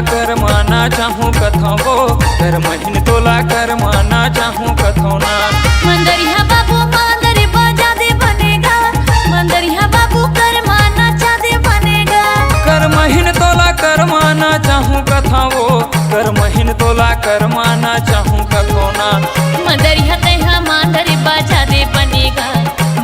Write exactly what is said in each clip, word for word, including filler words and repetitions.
करमाना चाहूं कथौं वो, करमहिन तोला करमाना चाहूं कथौं ना। मंदरिहा बाबू मांदरी बजा दे बने गा, मंदरिहा बाबू करमाना चा दे बने गा। करमहिन तोला करमाना चाहूं कथौं वो, करमहिन तोला करमाना चाहूं कथौं ना। मंदरिहा तैहा मांदरी बजा दे बने गा,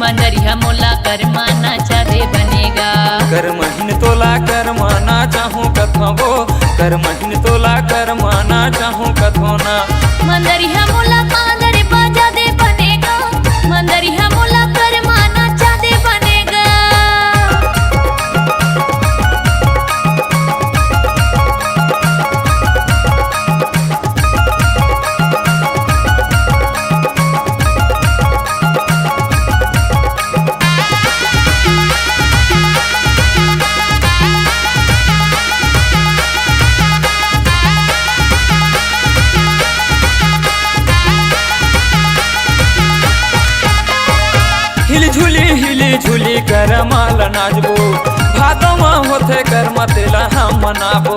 मंदरिहा मोला करमाना चा दे बने गा। करमहिन तोला करमाना चाहूं कथौं वो, करमहिन तोला करमाना चाहूं कथौं ना। मंदरिहा मोला मांदरी बजा दे बने गा, मंदरिहा मोला करमाना चा दे बने गा। हिली झुली हिली झुली करमा ल नाचबो, भादो म होथे करमा तेला हम मनाबो।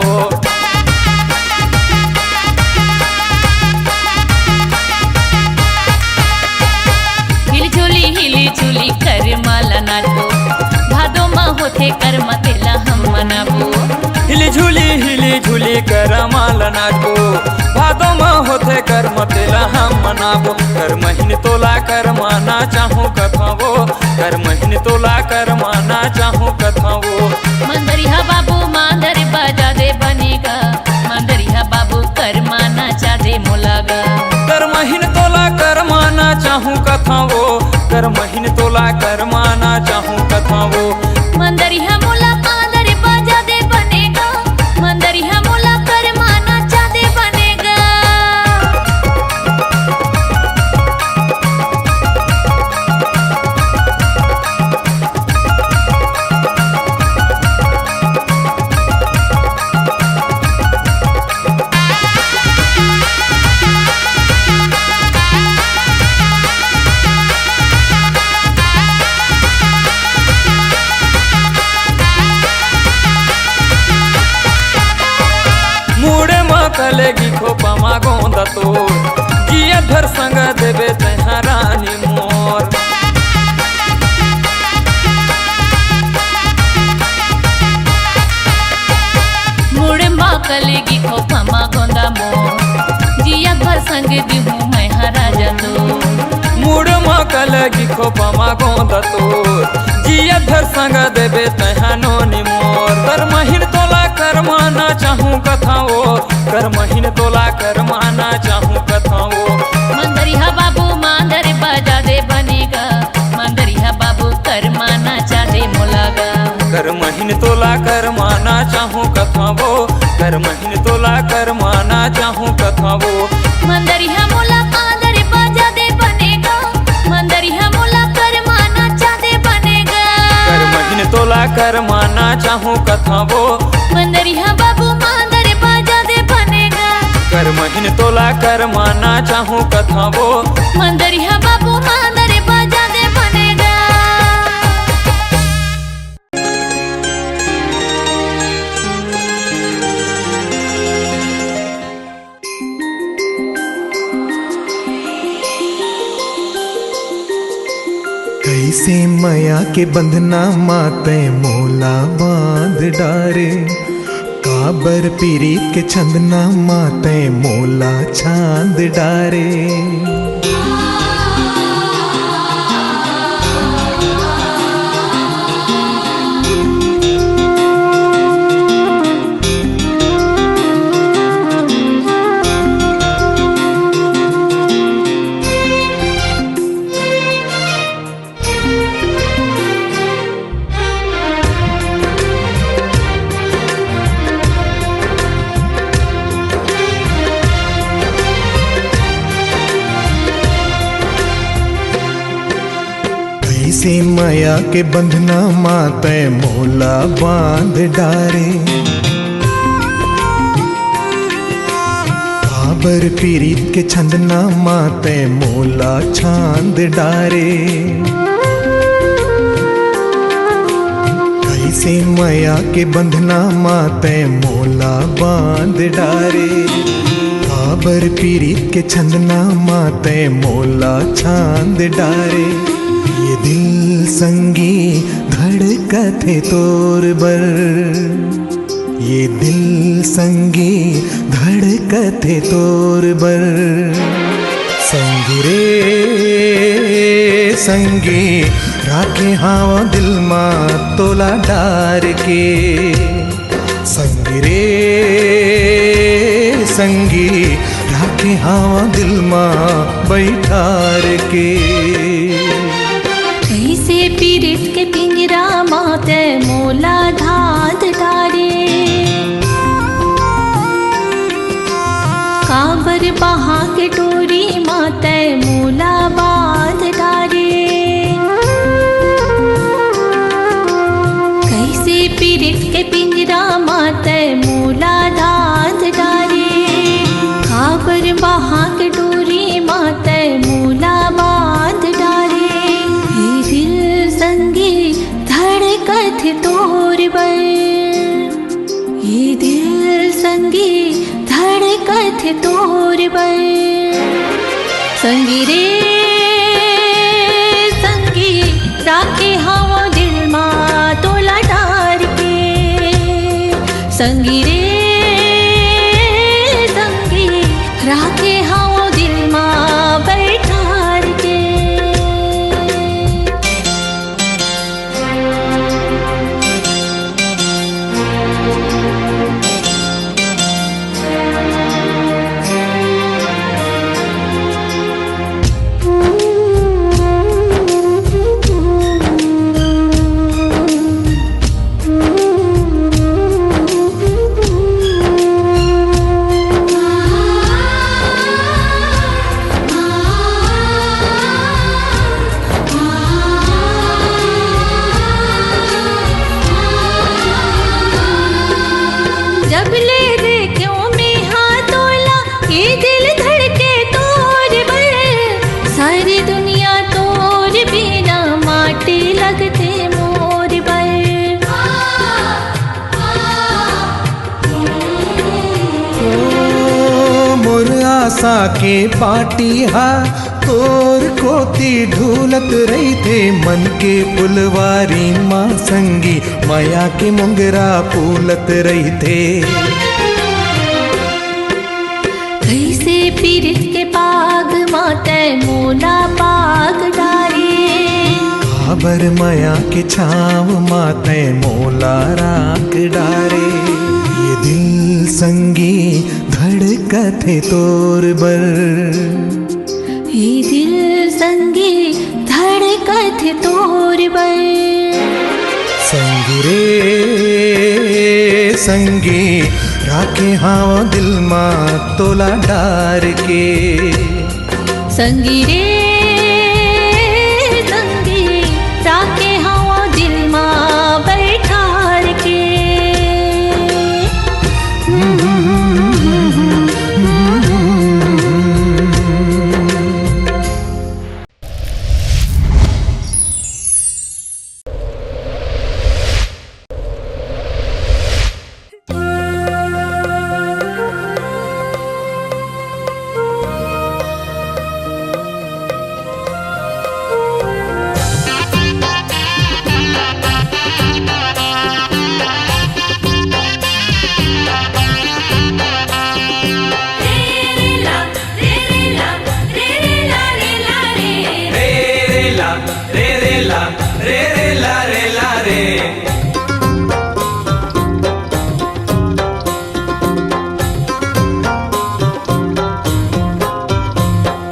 हिली झुली हिली झुली करमा ल नाचबो, भादो म होथे करमा तेला हम मनाबो। हिली झुली हिली झुली करमा ल नाचबो, भादो म होथे करमा तेला हम मनाबो। करमहिन तोला करमाना चाहूं कथौं वो, करमहिन तोला करमाना चाहूं कथौं वो। मंदरिहा बाबू मांदरी बजा दे बने गा, मंदरिहा बाबू करमाना चा दे मोला गा। करमहिन तोला करमाना चाहूं कथौं वो, करमहिन तोला करमाना चाहूं कथौं वो। मंदरिहा मोला मांदरी बजा दे बने गा, मंदरिहा मोला करमाना चा दे बने गा। मुड़े म कलेगी खोपा म गोंदा तोर, जिया भर संग देबे तैं हा रानी मोर। मुड़े म कलेगी खोपा म गोंदा मोर, जिया भर संग दिहूं मैं हा राजा तोर। मुड़ म कलेगी खोपा म गोंदा तोर, जिया भर संग देबे तैं हा नोनी मोर। करमहिन तोला करमाना चाहूं कथौं वो, करमहिन तोला करमाना चाहूं कथौं वो। मंदरिहा बाबू मांदरी बजा दे बने गा, मंदरिहा बाबू करमाना चा दे मोला गा। करमहिन तोला करमाना चाहूं कथौं वो, करमहिन तोला करमाना चाहूं कथौं वो। मंदरिहा मोला मांदरी बजा दे बने गा, मंदरिहा मोला करमाना चा दे बने गा। करमहिन तोला करमाना चाहूं कथौं वो। मंदरिहा बाबू मांदरी बजा दे बने गा। करमहिन तोला करमाना चाहूं कथौं वो। मंदरिहा बाबू मांदरी बजा दे बने गा। कइसे मया के बंधना म तैं मोला बांध डारे, काबर पीरित के छंदना म तैं मोला छांद डारे। कइसे मया के बंधना म तैं मोला बांध डारे, काबर पीरित के छंदना म तैं मोला छांद डारे। कइसे ते मया के बंधना मा तै मोला बांध डारे, काबर पीरित के छंदना मा तै मोला छांद डारे। ये दिल संगी धड़कथे तोर बर, ये दिल संगी धड़कथे तोर बर। संगी रे संगी, राखे हाव दिल मा तोला डार के। संगी रे संगी, राखे हाव दिल मा बैठार के। कइसे पीरित के पिंजरा मा तै मोला धांध डारे, काबर बहा के डोरी मा तै मोला बांध डारे। कइसे पीरित के पिंजरा मा तै मोला धांध डारे, काबर बहा के डोरी मा तै मोला बांध डारे। ये दिल संगी धड़कथे तोर बर, ये दिल संगी धड़कथे तोर बर। संगी रे संगी, राखे हाव दिल मा तोला डार के। संगी रे संगी, राखे हाव दिल मा बैठार के। जब ले देख्यों मेहा तोला, ये दिल धड़के तोर बर। सारी दुनिया तोर बिना माटी लगथे मोर बर। ओ मोर आसा के पाटी हा तोर कोती ढूलत रहिथे, मन के फुलवारी मा संगी मया के मोंगरा फूलत रहिथे। कइसे पीरित के पाग मा तै मोला पाग डारे, काबर मया के छांव मा तै मोला राख डारे। ये दिल संगी धड़कथे तोर बर, ये दिल संगी धड़कथे तोर बर। संगी रे संगी, राखे हाव दिल मा तोला डार के। संगी रे संगी, राखे हाव दिल मा बैठार के।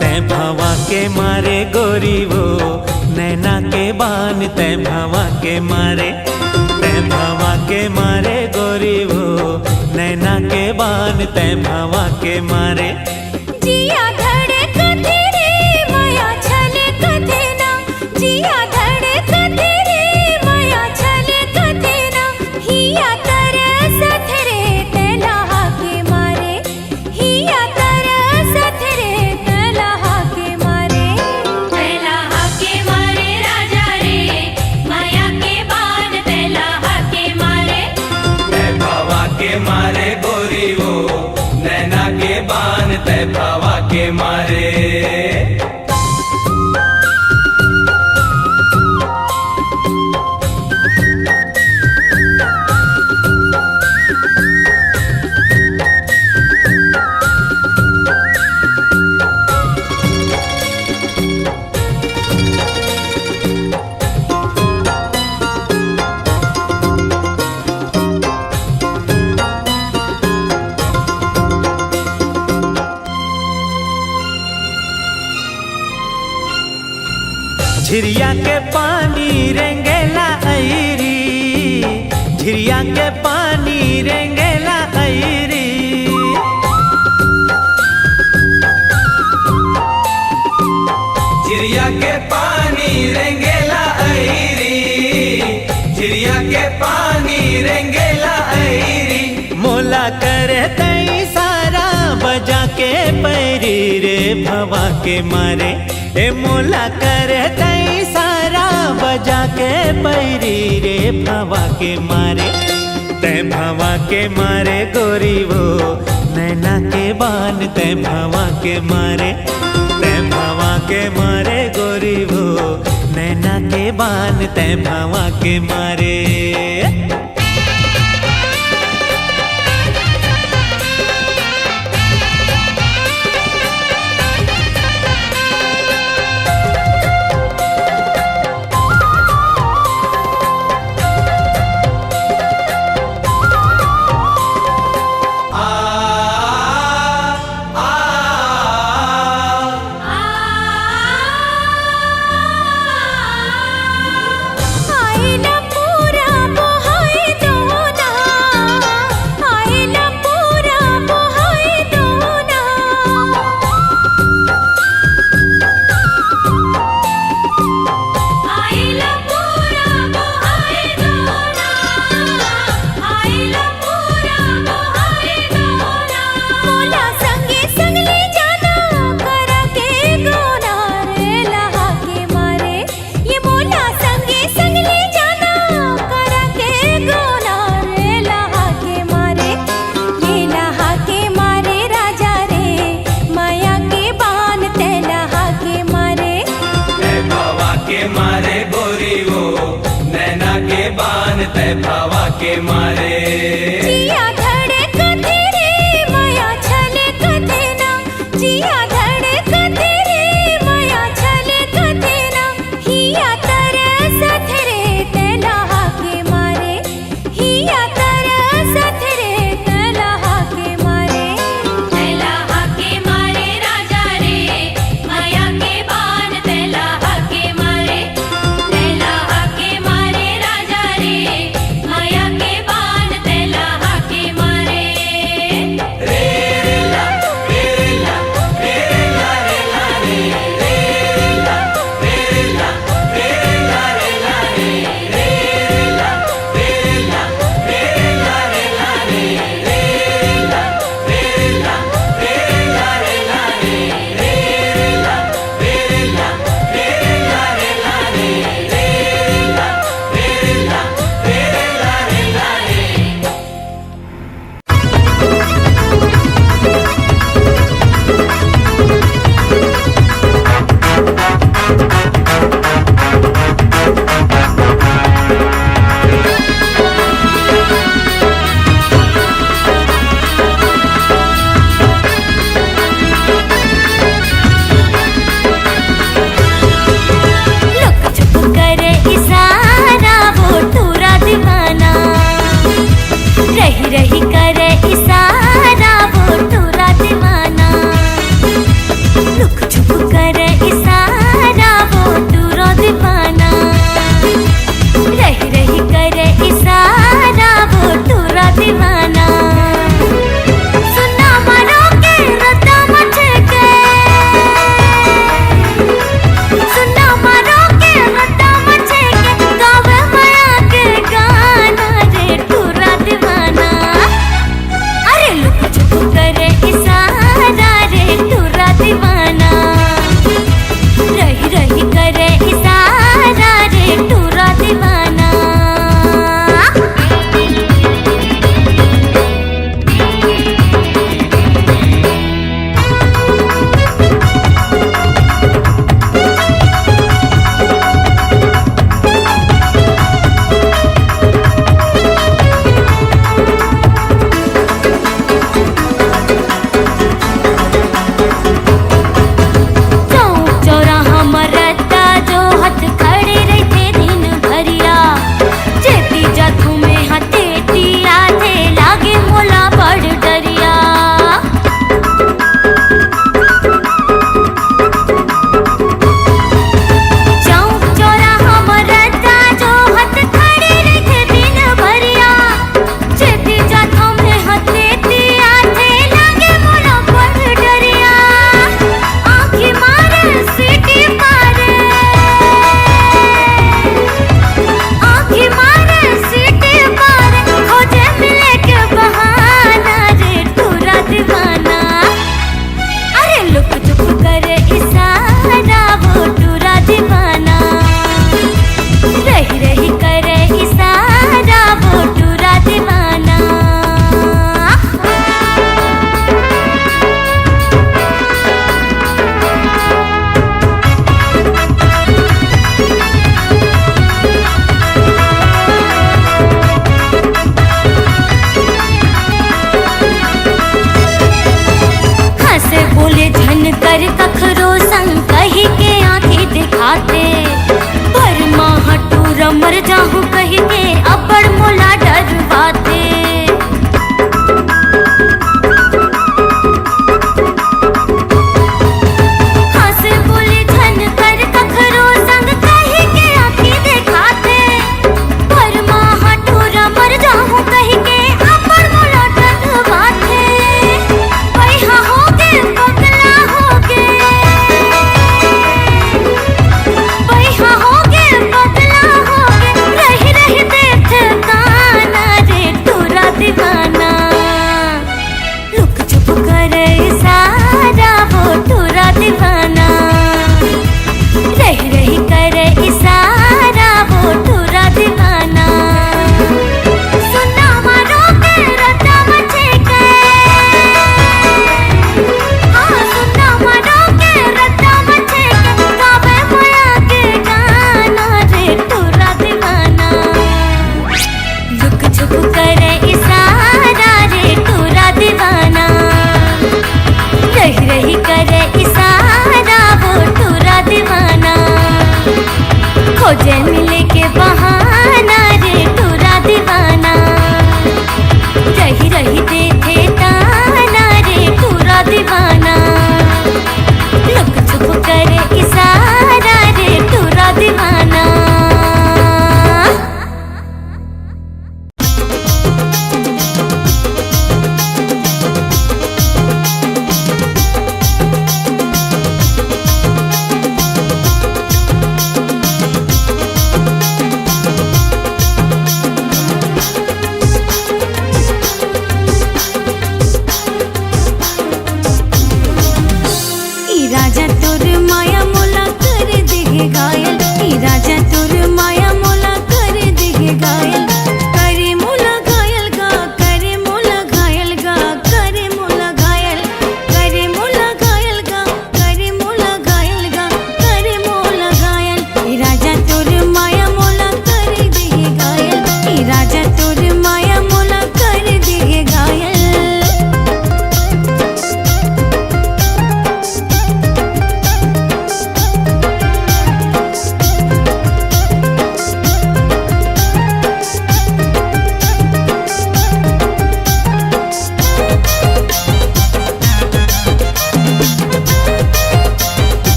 तैं भंवा के मारे गोरी वो, नैना के बान तैं भंवा के मारे। तैं भंवा के मारे गोरी वो, नैना के बान तैं भंवा के मारे। जिया धड़कथे रे, मया छलकथे ना, जिया धड़कथे रे, मया छलकथे ना, हिया तरसथे रे, तैं लहा के मारे। हिया तरसथे रे, तैं लहा के मारे। तैं लहा के मारे राजा रे, मया के बान तैं लहा के झिरिया के पानी रेंगेला अइरी, झिरिया के पानी रेंगेला अइरी। झिरिया के पानी रेंगेला अइरी, झिरिया के पानी रेंगेला अइरी। मोला करे तैं इशारा बजा के पैरी रे भवा के मारे। ए मोला करे तैं इशारा बजा के पैरी रे भवा के मारे। तैं भवा के मारे गोरी वो नैना के बान, तैं भवा के मारे। तैं भवा के मारे गोरी वो नैना के बान, तैं भवा के मारे। के मारे गोरी वो नैना के बान, तैं भवा के मारे। जिया धड़कथे रे, मया छलकथे ना, जिया धड़कथे रे, मया छलकथे ना, हिया तरसथे रे, तैं लहा के मारे। हिया तरसथे रे, तैं लहा के मारे। तैं लहा के मारे राजा रे, मया के बान, तैं लहा के मारे। तैं लहा के मारे राजा रे, मया के बान, तैं लहा के मारे।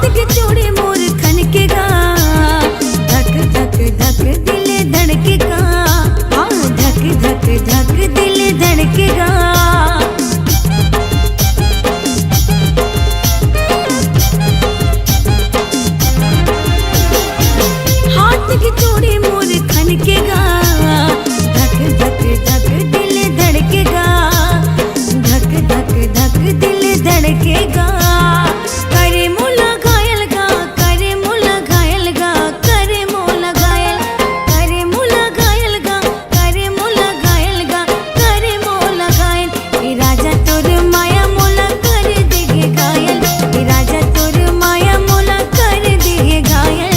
के चूड़ी मोर खनकेगा, धक धक धक दिल धड़केगा, हाँ, धक धक धक दिल धड़केगा। हाथ के चूड़ी मोर खनकेगा, धक धक धक दिल धड़केगा, धक धक धक दिल धड़केगा। करे मोला घायल गा, करे मोला घायल गा, करे मोला घायल, करे मोला घायल गा, करे मोला घायल गा, करे मोला घायल। ए राजा तोर माया मोला कर देगे घायल, ए राजा तोर माया मोला कर देगे घायल।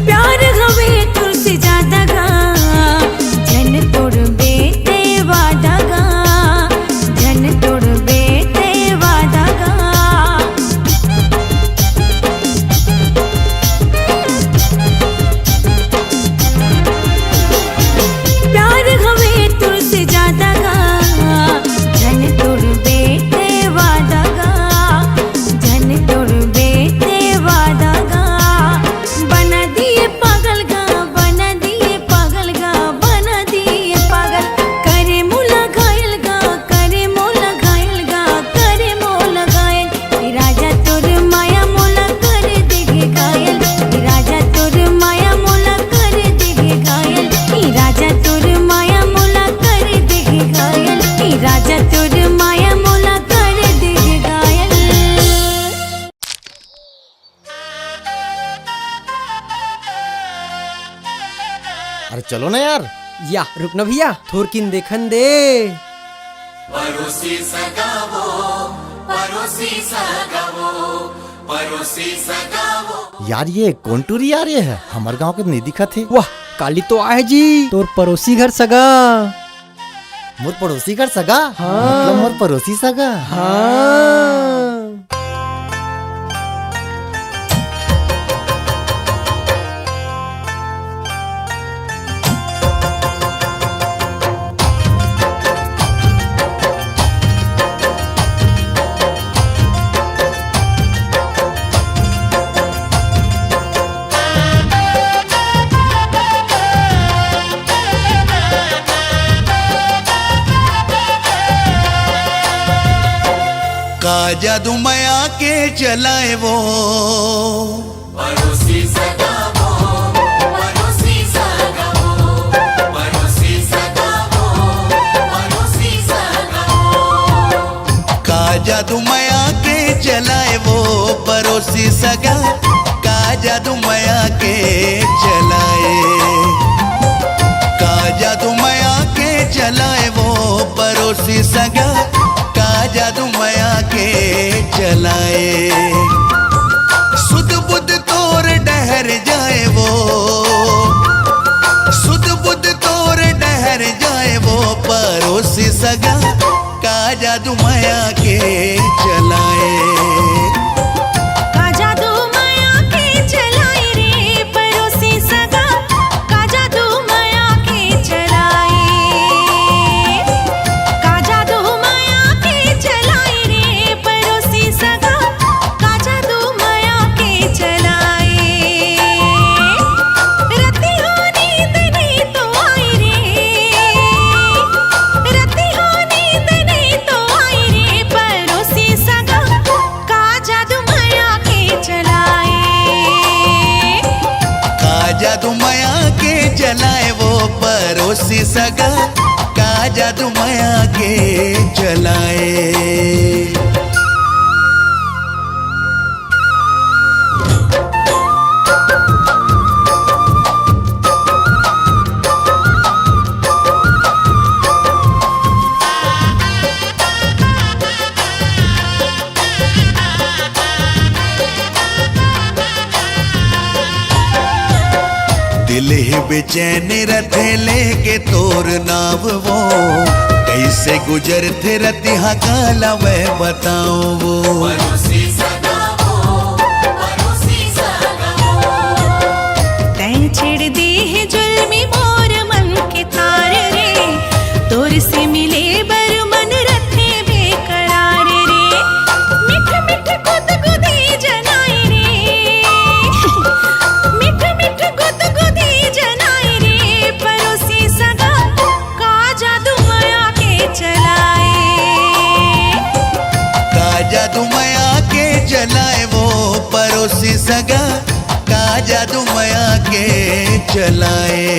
प्यार हवे तुझसे ज्यादा गा, झन तोड़बे ते वादा गा, झन तोड़बे ते वादा गा। प्यार हवे तुझसे ज्यादा गा, झन तोड़बे ते वादा गा, झन तोड़बे ते वादा गा। बना दिए पागल गा, बना दिए पागल गा, बना दिए पागल। करे मोला घायल गा, करे मोला घायल गा, करे मोला घायल। ए राजा तोर माया मोला कर देगे घायल, ए राजा तोर माया मोला कर देगे घायल, ए राजा तोर माया मोला कर देगे घायल, ए राजा तोर माया मोला कर देगे घायल। अरे चलो ना यार। या, रुक ना भैया, थोरकिन देखन दे। परोसी सगा वो, परोसी सगा वो, परोसी सगा वो। यार, ये कौन टूरी आ रही है? हमर गांव के नहीं दिखत हे। वाह, काली तो आए जी, तोर परोसी घर सगा। मोर पड़ोसी घर सगा? हाँ। मतलब मोर पड़ोसी सगा? हाँ। का जादू मया के चलाए वो। परोसी सगा वो, परोसी सगा वो, परोसी सगा वो, परोसी सगा वो। का जादू मया के चलाए वो, परोसी सगा, का जादू मया के चलाए। का जादू मया के चलाए वो, परोसी सगा, का जादू मया के चलाए। सुध बुध तोर डहर जाए वो, सुध बुध तोर डहर जाए वो, परोसी सगा, का जादू मया के चलाए। का जादू मया के चलाए रे, परोसी सगा, का जादू मया के चलाए। का जादू मया के चलाए रे, परोसी सगा, का जादू मया के चलाए। रतिया नींद नहीं तो आई रे, रतिया नींद नहीं तो आई रे, परोसी सगा, का जादू मया के चलाए। का जादू मया के चलाए वो, परोसी सगा, का जादू मया के चलाए। बेचैन रथे लेके तोर नाव वो, कइसे गुजरथे रतिहा काला मैं बताऊं वो। तैं छेड़ दे हे जुल्मी मोर मन के तार रे, तोर से मिले बर मन रथे बेकरार रे। मिठ मिठ गुदगुदी जनाए रे, मिठ मिठ गुदगुदी जनाए रे, परोसी सगा का जादू मया के चलाए। का जादू मया के चलाए वो परोसी सगा, का जादू मया के चलाए।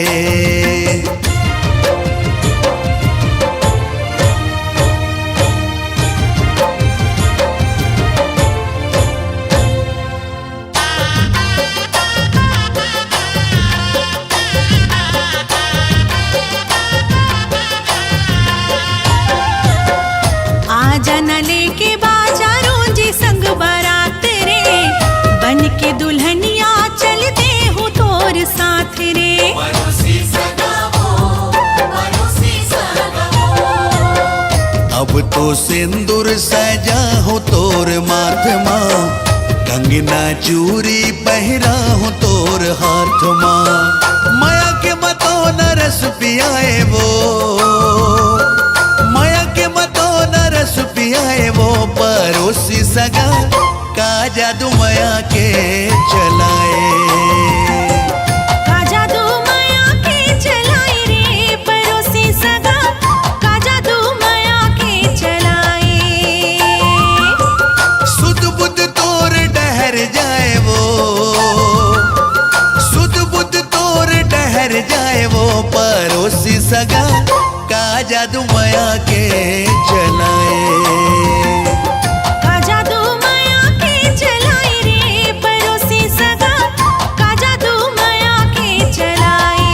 आजा न लेके बाजा रोंजी संग बारात रे, बन के दुल्हनिया चल दे हूँ तोर साथ रे। अब तो सिंदूर सजा हो तोर माथ मा, कंगना चूरी पहिरा हो तोर हाथ मा। मया के मतो न रस पियाए वो, मया के मतो न रस पियाए वो परोसी सगा। का जादू मया के चलाए। का जादू मया के चलाए रे परोसी सगा, का जादू मया के चलाए। सुध बुध तोर डहर जाए वो, सुध बुध तोर डहर जाए वो परोसी सगा। का जादू मया के चलाए। का जादू मया के चलाए रे परोसी सगा, का जादू मया के चलाए।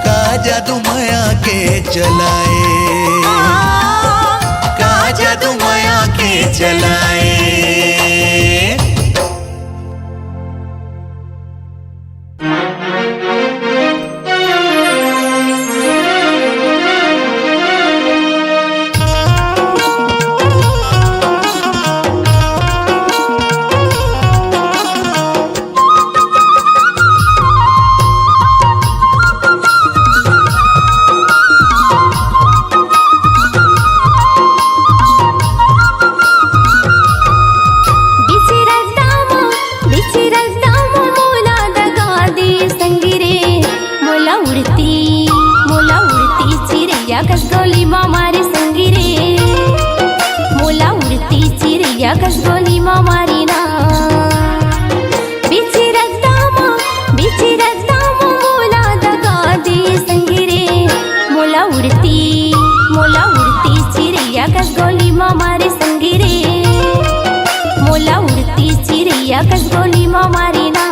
का जादू मया के चलाए। आ, का जादू मया के चलाए। बिच रद्दा म, बिच रद्दा म मोला दगा दे संगी रे। मोला उड़ती, मोला उड़ती चिरैया कस गोली म मारे संगी रे। मोला उड़ती चिरैया कस गोली म मारी ना। बिच रद्दा म, बिच रद्दा म मोला दगा दे संगी रे। मोला उड़ती, मोला उड़ती चिरैया कस गोली म मारे संगी रे। मोला उड़ती चिरैया कस गोली म मारे ना।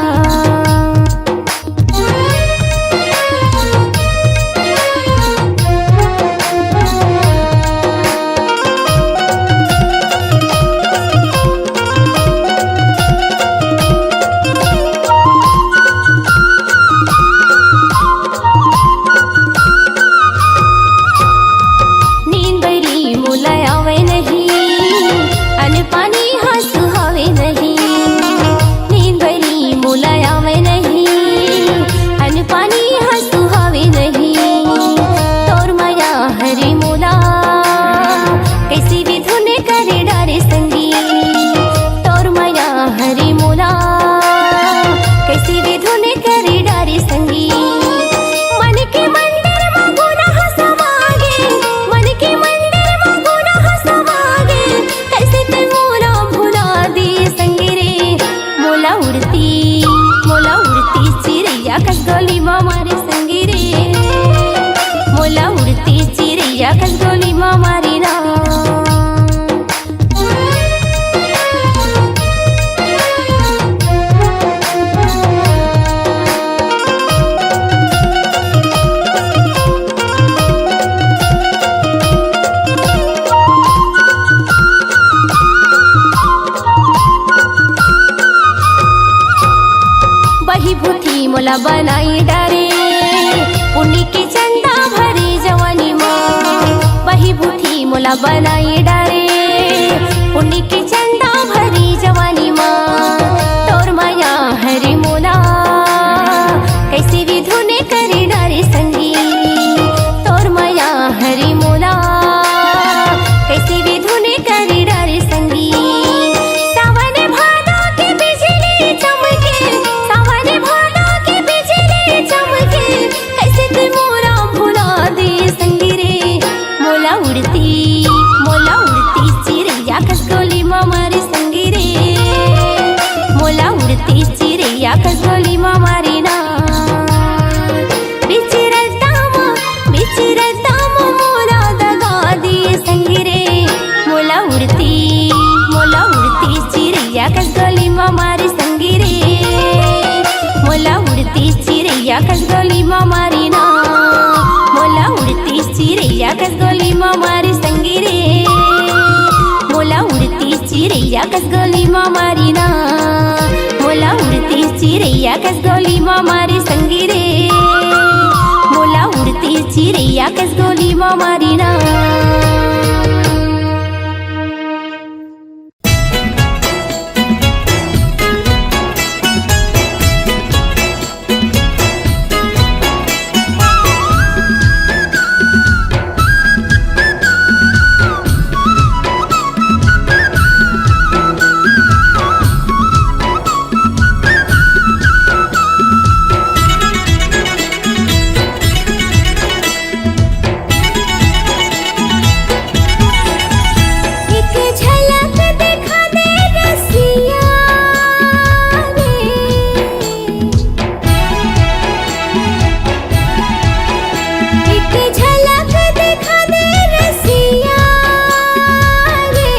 बनाई डारे पुन्नी के चंदा भरी जवानी मा, बही भूठी मोला बनाई डारे पुन्नी के चंदा भरी जवानी मा। तोर मया हरी मोला कैसे विधुने करी डारे संगी, तोर मया हरी मोला कैसे विधुने करी डारे संगी। सावन भादो के बिजली चमके, सावन भादो के बिजली चमके, कैसे तू मोरा भुला दे संगी रे। मोला उड़ती, मोला उड़ती चिरैया कस गोली मा मारी संगी रे, मोला उड़ती चिरैया कस गोली मा मारी ना। बिच रद्दा मा, बिच रद्दा मा मोला दगा दिए संगी रे। मोला उड़ती, मोला उड़ती चिरैया कस गोली मा मारी संगी रे। मोला उड़ती चिरैया कस गोली मा मारी ना। मोला उड़ती चिरैया कस गोली मा मारी संगी रे। मोला उड़ती चिरैया कस गोली मा मारी ना। मोला उड़ती चिरैया कस गोली मा मारी संगी रे। मोला उड़ती चिरैया कस गोली मा मारी ना। एक झलक देखा दे रसिया रे। एक झलक देखा दे रसिया रे।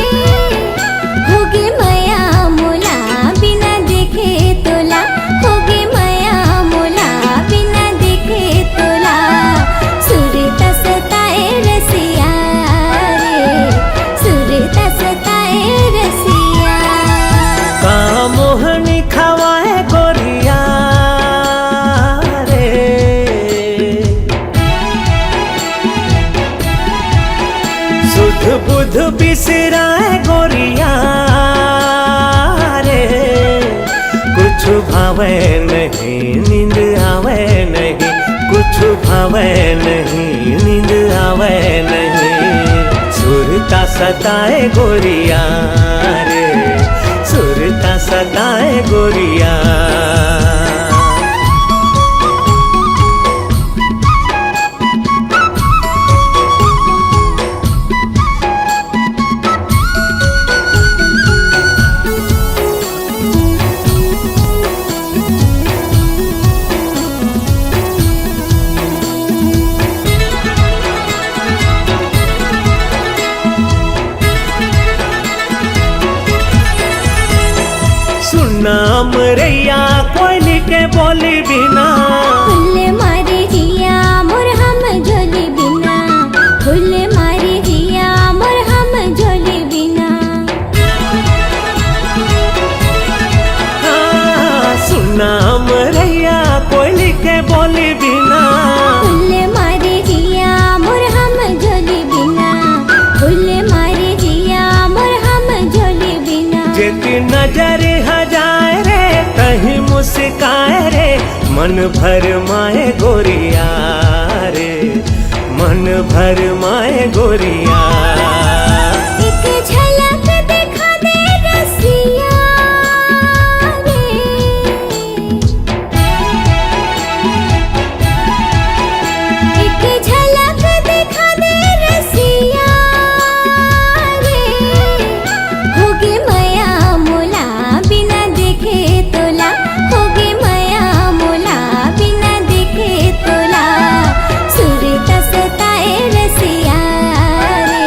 होगे मया मोला बिना देखे तोला, होगे मया मोला बिना देखे तोला। सुरता सताए रसिया रे, सुरता सताए रसिया। का मोहनी खवाए गोरिया रे, सुध बुध बिसराए गोरिया रे। कुछ भावे नहीं, नींद आवे नहीं, कुछ भावे नहीं, नींद आवे नहीं। सुरता सताए गोरिया रे, सुरता सताए गोरिया। सुनना मरैया कोयली के बोली बिना। फूल मारी जिया मोर हम झोली बिना, फूल मारी जिया मोर हम झोली बिना। हाँ, सुनना मरैया कोयली के बोली बिना। फूल मारी जिया मोर हम झोली बिना, फूल मारी जिया मोर हम झोली बिना। जेती नजर हजाए रे, कहीं मुस्काए रे, मन भर माए गोरिया रे, मन भर माए गोरिया। एक झलक देखा दे रसिया रे। एक झलक देखा दे रसिया रे। होगे मया मोला बिना देखे तोला, होगे मया मोला बिना देखे तोला। सुरता सताए रसिया रे,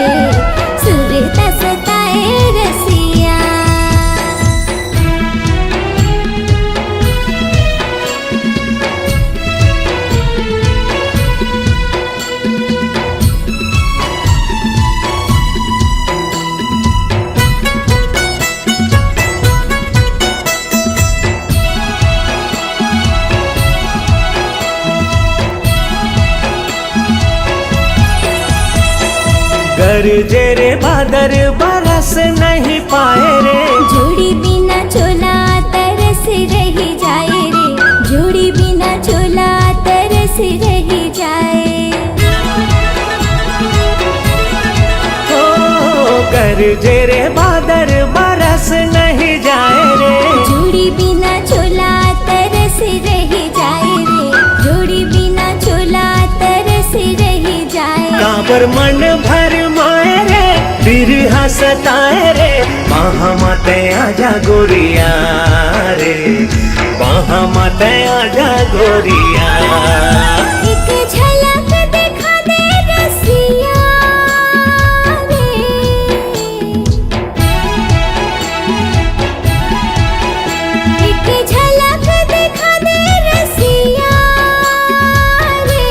गरजे रे बादर बरस नहीं पाए रे। जोड़ी बिना चोला तरस रही जाए रे। जोड़ी बिना चोला तरस रही जाए। ओ गरजे रे बादर बरस नहीं जाए रे। जोड़ी बिना चोला तरस रही जाए रे। जोड़ी बिना चोला तरस रही जाए। काबर मन भर माए रे, बिरहा सताए रे, बाहा म तैं आजा गोरिया रे, बाहा म तैं आजा गोरिया। एक झलक देखा दे रसिया रे। एक झलक देखा दे रसिया रे।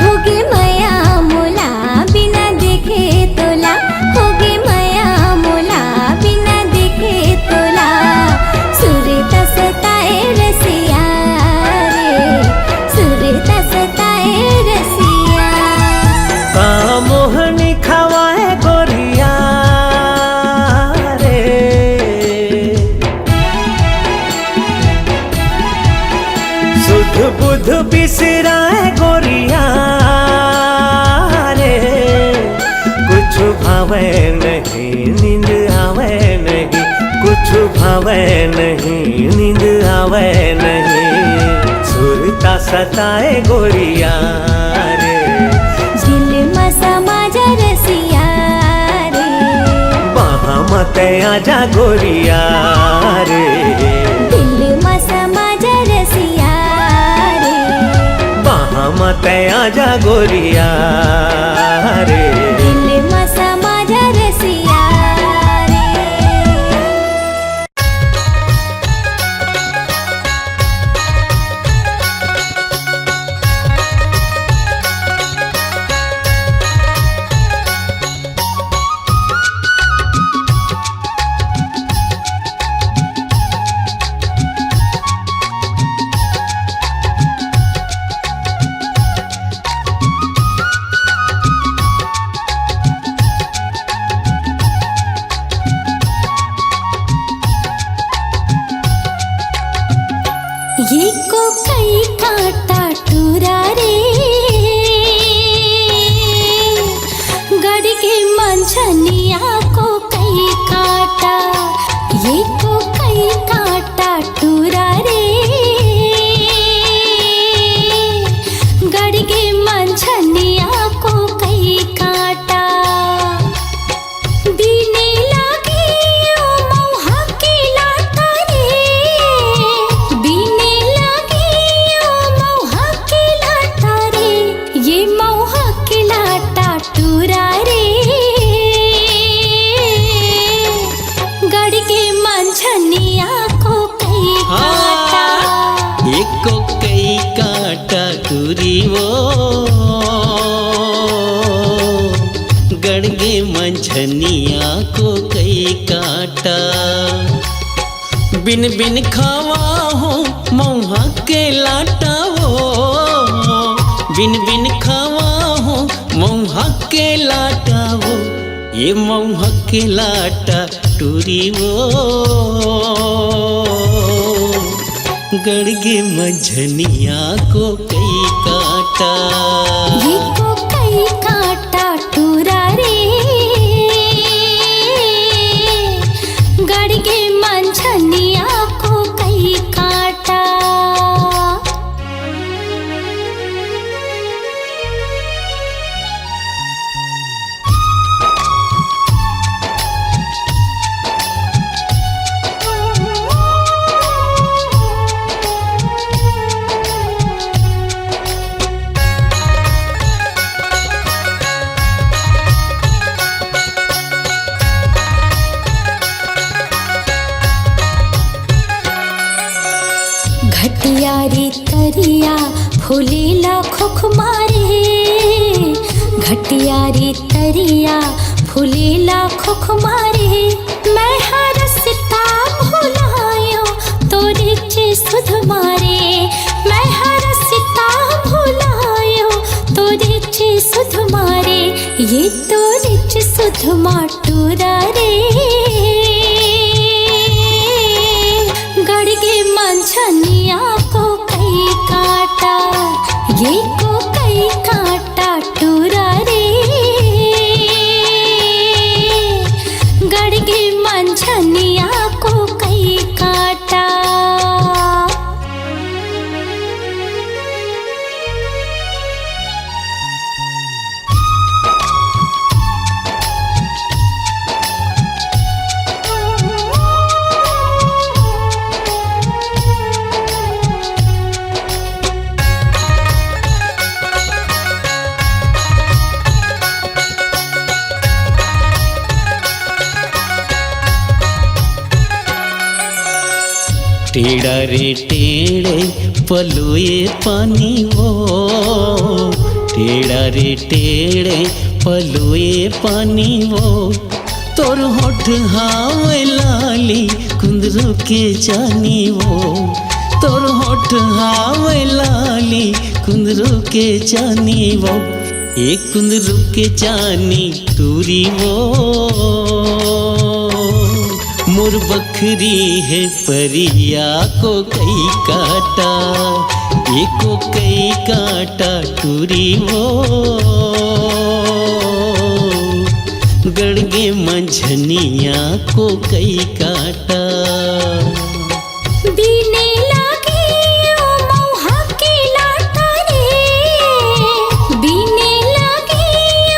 होगे मया मोला बिना देखे तोला। होगे मया मोला बिना देखे तोला। सुरता सताए रसिया रे। सुरता सताए रसिया। का मोहनी खवाए गोरिया रे। सुध बुध बिसराए गोरिया रे। कुछ भावे नहीं, नींद आवे नहीं। कुछ भावे नहीं, नींद आवे नहीं। सुरता सताए गोरिया रे। दिल म समा जा रसिया रे। बाहा म तैं आजा गोरिया रे। दिल म समा जा रसिया रे। बाहा म तैं आजा गोरिया रे। दिल म समा जा रसिया रे। ये को कई काटा टूरा रे, गड़ के मंझनिया को कई काटा। ये को कई काटा टूरा रे, गड़ के मंझनिया को कई काटा। बिने लागे ओ मउहा के लाटा रे, बिने लागे ओ मउहा के लाटा रे, ये मउहा के लाटा टूरा रे, गड़ के मंझनिया को कई काटा। हाँ, एको कई काटा टूरी वो। गड़ के मंझनिया को कई काटा। बिन बिन खावा हो मउहा के लाटा वो, बिन बिन खावा हो मउहा के लाटा वो, ये मउहा के लाटा टूरी वो। गड़ के मंझनिया को कई काटा। ये को कई काटा टूरा रे, गड़ के मंझनिया को कई काटा। घटियारी तरिया फूलेला खोख मारे, घटियारी तरिया फूलेला खोख मारे। मैं हर सिता भुलायो तोरे चे सुध मारे, मैं हर सिता भुलायो तोरे चे सुध मारे। ये तो टूरा रे, गड़गे मंझनिया को कई काटा, ये को कई काटा टूरा रे, गड़गे मंझनिया को कई काटा। टेढ़ा रे टेढ़े पलुए पानी वो, टेढ़ा रे टेढ़े पलुए पानी वो, तोर होठ हावे लाली कुंदरू के चानी वो, तोर होठ हावे लाली कुंदरू के चानी वो, एक कुंदरू के चानी टूरी वो, मोर बखरी हे परिया को कई काटा, एको कई काटा टूरी वो, गड़गे मंझनिया को कई काटा। बीने लागे ओ मउहा के लाटा रे, बीने लागे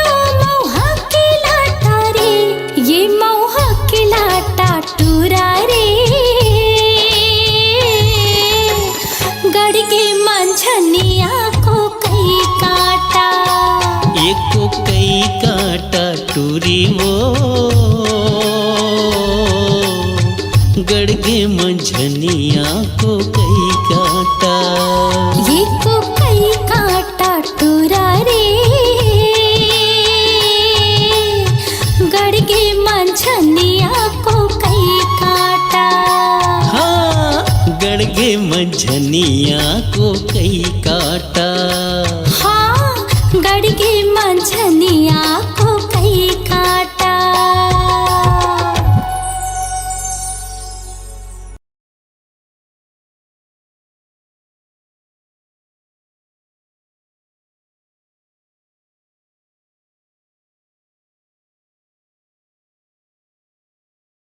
ओ मउहा के लाटा रे, ये मउहा के लाटा टूरा रे, गड़गे मंझनिया को कई काटा। एको कई काटा टूरी वो, गड़गे मंझनिया को कई काटा। ये को कई काटा टूरा रे, गड़गे मंझनिया को कई काटा। हाँ, गड़गे मंझनिया को कई काटा।